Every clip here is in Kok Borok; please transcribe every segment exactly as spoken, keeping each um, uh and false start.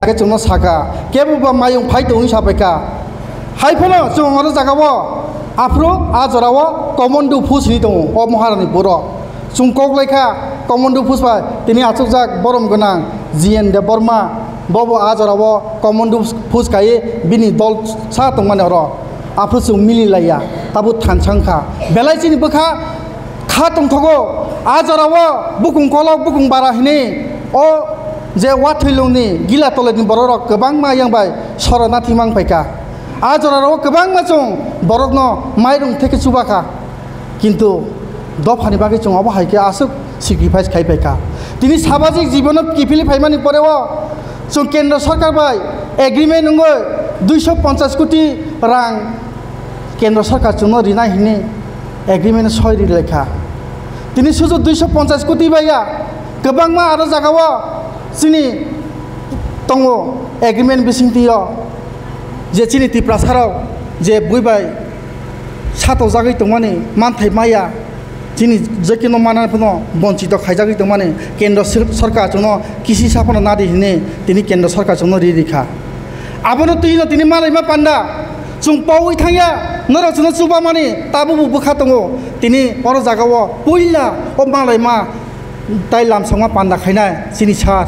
Khe chwngno sakha, kebo ba mayung phai tong wngwi sabaikha. Hai phano chwng oro jagao aphuru a jorao commando post hinwi tongo o Maharani buro. Chwng kok laikha commando post bai tini achukjak borom gwnang G N Debbarma, bobo a jorao commando post kaiwi bini dol sa tongmani oro. Aphuru chwng mili laiya, tabuk thansa wngkha. Belai chini bwkha kha tongthogo, a jorao bukung kolok, bukung bara hinwi o je wathwilungni gila toloni bororok kwbangma yang bai soranathi mang phaikha. A jorao kwbangma chwng borokno mairung theke chubakha. Kintu dophani bagwi chwng obo hai khe aswk sacrifice khai phaikha. Tini sabajik jibono kiphilwi phaimani poreo chwng kendra sarkar bai agreement wngwi duiso ponchas koti rang kendra sarkar chwngno rinai hwnwi agreement soi ri laikha. Tini suju duiso ponchas koti bai ya, kwbangma aro jagao chini tongo agreement bisingtwio je chini Tiprasarok je bui bai satojagwi tongmani manthai maya, chini jekeno mana phano bonchito khaijagwi tongmani kendra sor-, sorkar chwngno kisi sa phano nadi hwnwi tini kendra sorkar chwngno ri rikha. Abono twino tini malaima panda chwng powi thangya, norok chwngno chubamani tabukbo bwkha tongo. Tini oro jagao puila o malaima tai lamsongma panda khainai chini sir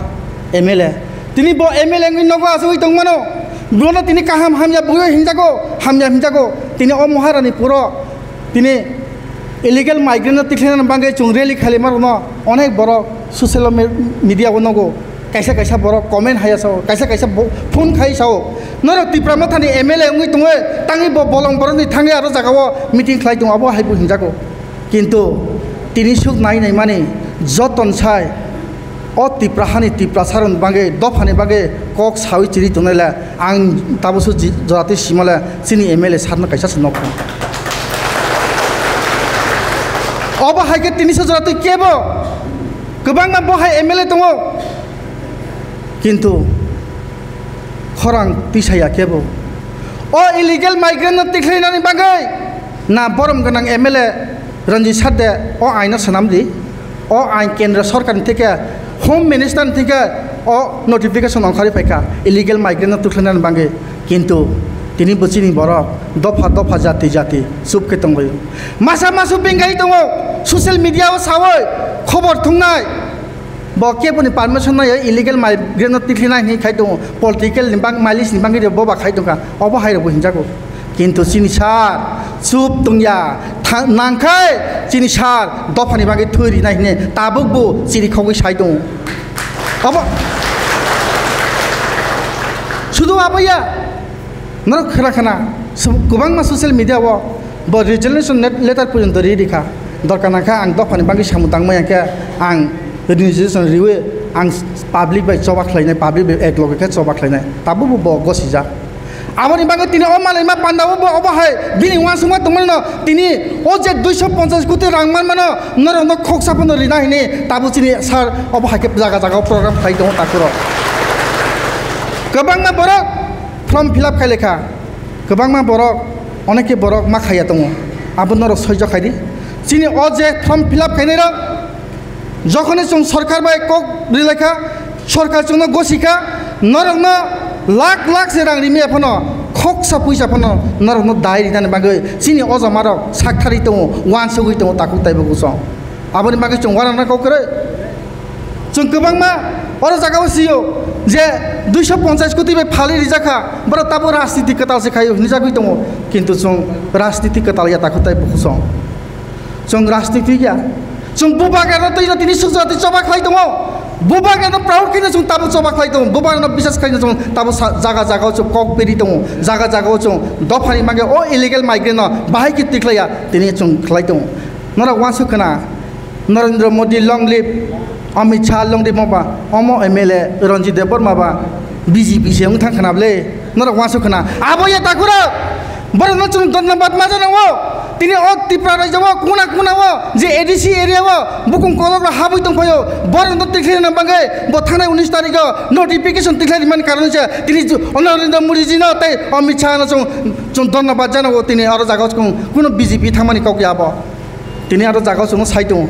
M L A. Tini bo M L A wngwi nogo achugwi tongmano. Bono tini kaham hamya bui hinjago, hamya hinjago. Tini o Maharani puro tini illegal migrant no tikhlaina bagwi chwng rally khailima rokno onek borok social me-, media o nogo. Kaisa kaisa borok comment haya sao, kaisa kaisa bo-, phone khai sao. Norok Tipra Mothani M L A wngwi tongwi tangwi bo bolong borokni thangwi aro jagao meeting khlai tongo, abo hai bo hinjago. Kintu tini suk nai nai mani joton sai o Tipra hani Tiprasarokni bagwi dophani bagwi kok sawi chiri tongnai le ang tabukso ji-, joratwi sima le chini M L A sir no kaisa se nokho. Obo hai khe tini se joratwi kebo kwbangma bo hai M L A tongo. Kintu khorang tisa ya kebo. O illegal migrant no tikhlainani bagwi na borom gwnang M L A Ranjit Sarde o aino swnam di. O ain kendra sorkar ni theke, Home Minister ni theke o notification ongkhari phaikha illegal migrant no tikhlainani bagwi. Kintu tini bo chini borok dopha dopha jati jati chup khe tongbaio. Masa masu bengai tongo, social media o sawi khobor thungnai. Bo keboni permission naiya illegal migrant no tikhlina hinwi khai tongo, political ni bang, mileage ni bagwi bo ba khai tongkha, obo hai rokbo hinjago. Kintu chini sir chup tongya, tha-, nangkhai chini sir dophani bagwi thwi rinai hinwi tabukbo chiri khogwi sai tongo. Obo sudu aboya. Norok khna khna, sub-, kwbangma social media o bo resignation let-, letter porjonto ri rikha. Dorkar nangkha ang dophani bagwi samung tangmaya khe ang resignation riwi ang public bai choba khlainai, public bai ek loge khe choba khlainai. Tabukbo bo gosijak. Aboni bagwi tini o malaima panda o bo obo hai bini uansukma tongmano tini o je duiso ponchas koti rang manmano norokno khoksa phano rina hini tabuk chini sir obo hai khe jaga jaga o program khlai tongo takhurok. Kwbangma borok form fill up khai lekha, kwbangma borok, onekhe borok ma khaiya tongo, abo norok soijo khai di. Chini o je form fill up khainai rok, jokhoni chwng sorkar bai kok ri laikha, sorkar chwngno gosi kha, norokno lakh lakh se rang rimaya phano, khoksa puisa phano norokno dai rinani bagwi chini o jama rok sakthari tongo, uansugwi tongo takhuk taibo kuchung. Aboni bagwi chwng uanana kok kwrwi. Chwng kwbangma oro jagao sio je duiso ponchas koti bai phalwi rijak kha, borok tabuk rajniti kwtal se khaio hinwi jagwi tongo, kintu chwng rajniti kwtal ya takhuk tai bukhuk chwng. Chwng rajniti ya. Chwng bubagrano twino tini sukjagati choba khlai tongo. Bubagrano proud khaino chwng tabuk choba khlai tongo. Bubagrano bisas khaino chwng tabuk sa-, jaga jagao chwng kok beri tongo. Jaga jagao chwng dophani bagwi o illegal migrant no bahai khe tikhlaiya tini chwng khlai tongo. Norok uansuk khna. Narendra Modi long live, Amit Shah long live, omo ba, omo M L A Ranjit Debbarma ba, B J P se wng thang khna bwle, norok uansuk khna. Abo ya takhurok, borokno chwng dhonnobad ma jana o, tini o Tripura rajya o, kuna kuna o, je A D C area o, bukung kolok rok habwi tong phaio, borokno tikhlai rwna bagwi, bo thangnai unis tarikh o notification tikhlai rimani karon se, tini ju-, Narendra Modi ji no tei Amit Shah no chwng, chwng dhonnobad jana o, tini aro jaga o chwng kuno B J P thangmani kok ya bo. Tini aro jaga o chwngno sai tongo.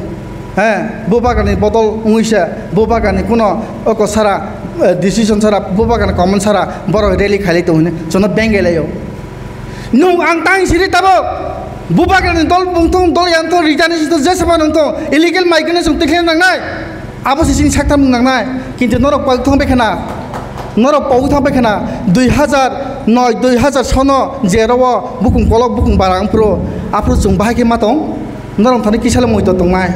He, bo bagani bodol wngwi se, bo bagani kuno oko sara eh, decision sara, bubagra ni comment sara, borok rally khailai tongo hwnwi chwngno bengai laio. Nwng ang tang siri tabuk, bubagra ni dol bungthung, dol yangthung, rijani sito jesaba nangthung, illegal migrant chwng tikhlai nangnai, abo se chini saktham nangnai. Kintu norok pogwi thang bai khana, norok pogwi thang bai khana, dui hazar noi, dui hazar sono jero o bukung kolok, bukung bara wngphuru, aphuru chwng bahai khe ma tong? Norok thani kisa le moito tongnai.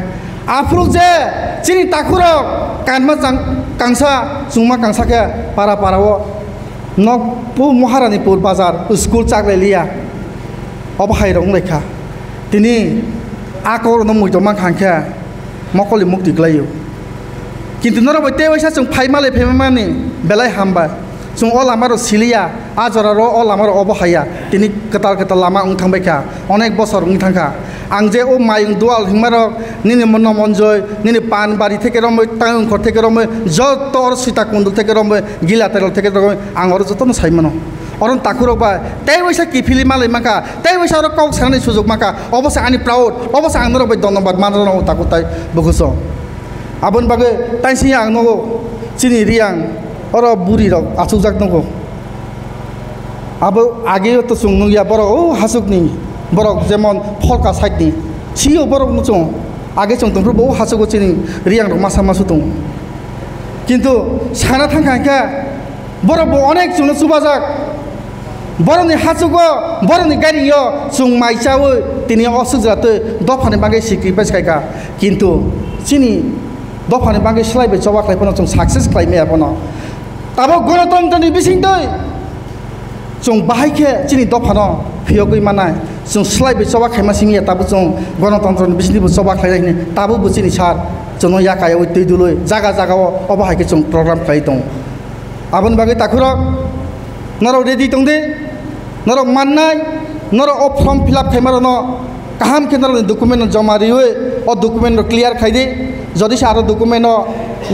Aphuru je chini takhurok kanma chang-, kangsa, chwngma kangsa khe para para o nok pu Maharanipur bazar school chaklai liya. Obo hai rok wnglaikha. Tini a kok rokno moito mankha hwnkhe mokol ni mukti kwlaio. Kintu norok bai tei waisa chwng phai malai phai mani belai hambai. Chwng o lama rok siliya, a jora ro o lama rok obo haiya. Tini kwtal kwtal lama wng thang bai kha, onek bosor wng thang kha. Ang je o mayung dual himma rok, nini mono monjoi, nini pan bari theke romoi, tang wngkhor theke romoi, joto oro sita kundul theke romoi, gila terol theke romoi, ang oro jotono sai mano. Oro takhurok bai tei waisa kiphilwi malai mankha, tei waisa oro kok sanani sujuk mankha, obo se ani proud, obo se ang norok bai dhonnobad manrwno o takhuk tai bukuso. Aboni bagwi taisingya ang nogo chini Riyang oro buri rok achukjak nogo. Abo ageo to chwng nukya borok o hasukni borok jemon pholka side ni sio borok no chwng age chwng tongphuru bo o hasugo chini Riyang rok masa masu tongo. Kintu sana thangkha hwnkhe borok bo onek chwngno chubajak. Borokni hachugo, borokni gairingo chwng mai chaui tini o sujra twi dophani bagwi sacrifice khaikha. Kintu chini dophani bagwi slai bai choba khlai phano chwng success khlai maya phano. Tabuk gonotontroni bisingtwi chwng bahai khe chini dophano phiyogwi manai. Chwng slai bai choba khaima simi ya tabuk chwng gonotontroni bisingtwi bo choba khlainai hwnwi tabuk bo chini sir chwngno yakaiwi twi dului jaga jagao obo hai khe chwng program khlai tongo. Aboni bagwi takhurok norok ready tong di, norok mannai, norok o form fill up khaima rokno kaham khe norokni document no joma riwi o document rok clear khai di. Jodi se aro document no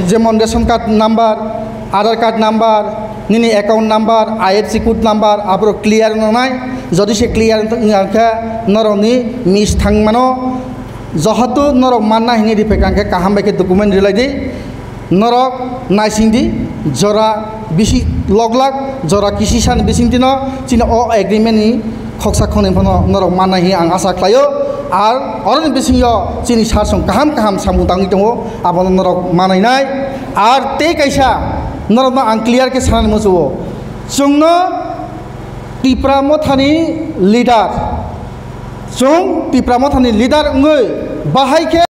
jemon ration card number, Aadhaar card number, nini account number, I F S C code number aborok clear wngnai. Jodi se clear wngya khe norokni miss thang mano. Johoto norok manna hini riphaikha hwnkhe kaham bai khe document rilai di. Norok naising di, jora bisi lok lak, jora kisi san bising dino chini o agreement ni khoksa khongnwi phano norok manna hini ang asa khlaio. Ar oroni bisingo chini sir song kaham kaham samung tangwi tongo, abono norok manainai. Ar tei kaisa norokno ang clear khe sanani muchungo, chwngno Tipra Mothani leader, chwng Tipra Mothani leader wngwi bahai khe